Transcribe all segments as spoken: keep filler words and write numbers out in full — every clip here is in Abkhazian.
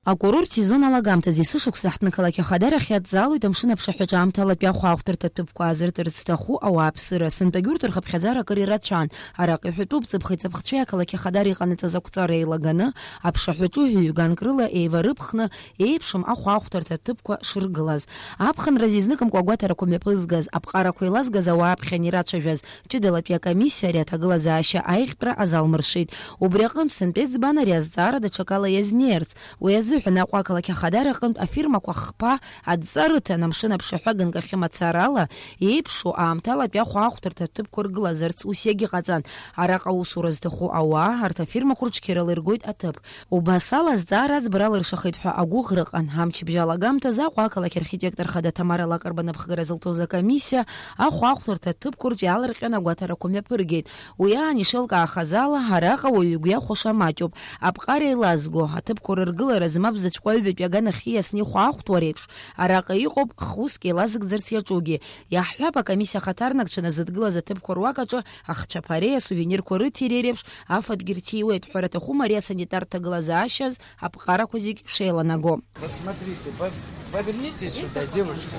Акурорт сезон алагамҭазы есышықәса ҳҭнықалақь Ахадарахь иадҵаалоит амшын аԥшаҳәаҿы аамҭалатәи ахәаахәҭырҭа ҭыԥқәа аазыртырц зҭаху ауааԥсыра. Сынтәагьы урҭ рхыԥхьаӡара акыр ирацәан. Араҟа иҳәатәуп ҵыԥхеиҵыԥхцәеи ақалақь Ахадара иҟанаҵаз ақәҵара еилаганы, аԥшаҳәаҿы ҩ-ганк рыла еиварыԥхны еиԥшым ахәаахәҭырҭа ҭыԥқәа шыргылаз. Аԥхынразы изныкымкәа агәаҭарақәа мҩаԥызгаз, аԥҟарақәа еилазгаз ауаа аԥхьан ирацәажәаз ҷыдалатәи акомиссиа ари аҭагылазаашьа аиӷьтәра азалмыршеит. Убри аҟынтә сынтәа иӡбан ари азҵаара даҽакала иазнеирц. Уи азыҳәан Аҟәа ақалақь Ахадара аҟынтә афирмақәа хԥа адҵа рыҭан, амшын аԥшаҳәа ганкахьы мацарала еиԥшу аамҭалатәи ахәаахәҭырҭа ҭыԥқәа ргылазарц ус иагьыҟаҵан. Араҟа аусура зҭаху ауаа арҭ афирмақәа рыҽқьарала иргоит аҭыԥ. Убас ала азҵаара аӡбара алыршахеит ҳәа агәыӷра ыҟан. Амчыбжь алагамҭазы Аҟәа ақалақь архитектор хада Ҭамара Лакрба напхгара зылҭоз акомиссиа ахәаахәҭырҭа ҭыԥқәа рҿы иаалырҟьан агәаҭарақәа мҩаԥыргеит. Уи аан ишеилкаахаз ала, араҟа уаҩы игәы иахәаша маҷуп. Аԥҟара еилазго, аҭыԥқәа рыргылара змап заҵәқәа аҩбатәи аганахьы иасны ихәаахәҭуа реиԥш, араҟа иҟоуп х-уск еилазыгӡарц иаҿугьы. Иаҳҳәап, акомиссиа ахаҭарнакцәа назыдгылаз аҭыԥқәа руакаҿы ахчаԥареи асувенирқәа рыҭиреи реиԥш афатәгьы рҭиуеит, ҳәара аҭахума ари асанитартә ҭагылазаашьаз аԥҟарақәа зегь шеиланаго. Посмотрите, по- повернитесь сюда, девушка.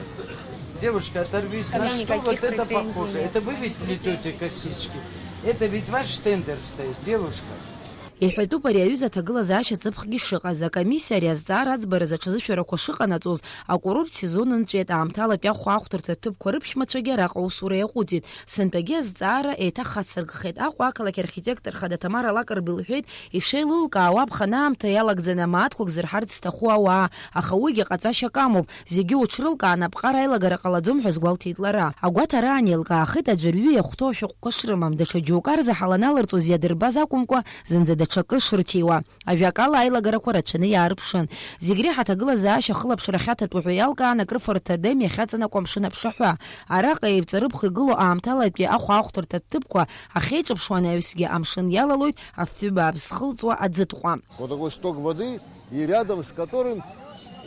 Девушка, оторвитесь. На что вот это похоже? Это вы ведь плетете косички? Это ведь ваш стендер стоит, девушка. Иҳәатәуп ари аҩыза аҭагылазаашьа ҵыԥхгьы шыҟаз. Акомиссиа ари азҵаара аӡбаразы аҽазышәарақәа шыҟанаҵоз, акурорттә сезон нҵәеит, аамҭалатәи ахәаахәҭырҭа ҭыԥқәа рыԥшәмацәагьы араҟа аусура иаҟәыҵит. Сынтәагьы азҵаара еиҭахацыркхеит. Аҟәа ақалақь архитектор хада Ҭамара Лакрба илҳәеит, ишеилылкаауа аԥхын аамҭа иалагӡаны амааҭқәак зырҳарц зҭаху ауаа, аха уигьы ҟаҵашьак амоуп, зегьы уҽрылкааны аԥҟара аилагара ҟалаӡом ҳәа азгәалҭеит лара. Агәаҭара аан еилкаахеит аӡәырҩы иахәҭоу ашәҟәқәа шрымам, даҽа џьоукы арзаҳаланы алырҵоз иадырбаз акәымкәа, зынӡа даҽакы шырҭиуа. Ажәакала, аилагарақәа рацәаны иаарԥшын. Зегь реиҳа аҭагылазаашьа ахылаԥшра ахьаҭатәу ҳәа иалкаан акрыфарҭа адем иахьаҵанакуа амшын аԥшаҳәа. Араҟа еивҵарыԥха игылоу аамҭалатәи ахәаахәҭырҭа ҭыԥқәа ахьеиҿаԥшуа анаҩсгьы амшын иалалоит афҩы бааԥс зхылҵуа аӡытҟәа. Вот такой сток воды, и рядом с которым,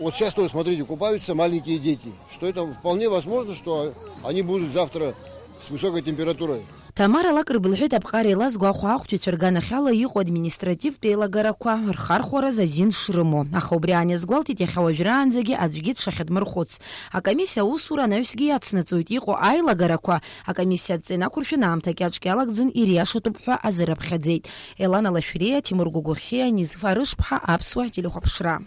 вот сейчас тоже, смотрите, купаются маленькие дети. Что это вполне возможно, что они будут завтра с высокой температурой. Ҭамара Лакрба илҳәеит, аԥҟара еилазго ахәаахәҭҩцәа рганахьала иҟоу административтә еилагарақәа рхархәараз азин шрымоу, аха убри аан иазгәалҭеит, иахьа уажәраанӡагьы аӡәгьы дшахьадмырхәыц. Акомиссиа аусура анаҩсгьы иацнаҵоит, иҟоу аилагарақәа акомиссиа адҵа инақәыршәаны аамҭа кьаҿк иалагӡаны ириашатәуп ҳәа азырыԥхьаӡеит. Елана Лашәриа, Тимур Гогохиа, Низфа Рышԥҳа, Аԥсуа телехәаԥшра.